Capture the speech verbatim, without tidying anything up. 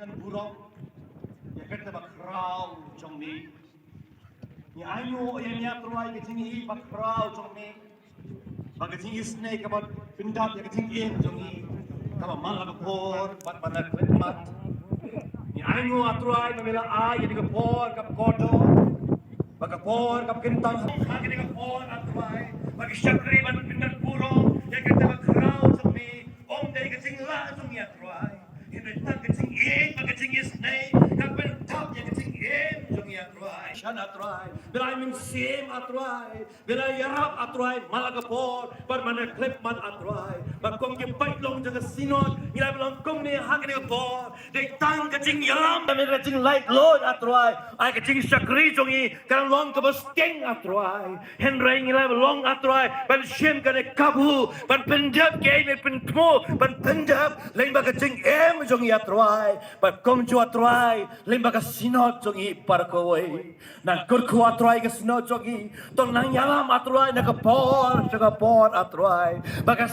Kan burom ïa kata ba khraw jong me. Ngi ainguh ïa me, A Trai, ka jingïeit ba khraw jong me, ba ka jingisynei kaba pyndap ïa ka jingim jong ngi, kaba man la ka por bad man la ka khyllipmat. Ngi ainguh, A Trai, ba me la ai ïa ka por kaba kordor, ba ka por kaba kyntang ha kane ka por, A Trai, ba ki shakri ban pyndap burom ïa kata ba khraw jong me. Ym dei ka jinglah jong ngi, A Trai, hynrei tang ka jingïeit bad ka jingisynei ka pyndap ïa ka jingim jong ngi, A Trai. Shan, A Trai, me la ai Mynsiem, A Trai, me la ïarap, A Trai, man la ka por bad man la ka khyllipmat, A Trai. Bad kum ki paidlong jong ka Synod ngi la long kumne ha kane ka por. Dei tang ka jingïalam, ka jinglaitluid, A Trai. Ai ka jingshakri jong ngi kan long kaba sting, A Trai. Hynrei ngi la long, A Trai, ban shim kane ka kabu ban pyndap, ka ei me pynthmu ban pyndap lyngba ka jingim jong ngi, A Trai. Bad kumjuh, A Trai, lyngba ka Synod jong ngi baroh kawei. Nang kyrkhu, A Trai, ka Synod jong ngi. To nang ïalam, A Trai, na ka por sha ka por, A Trai. Ba ka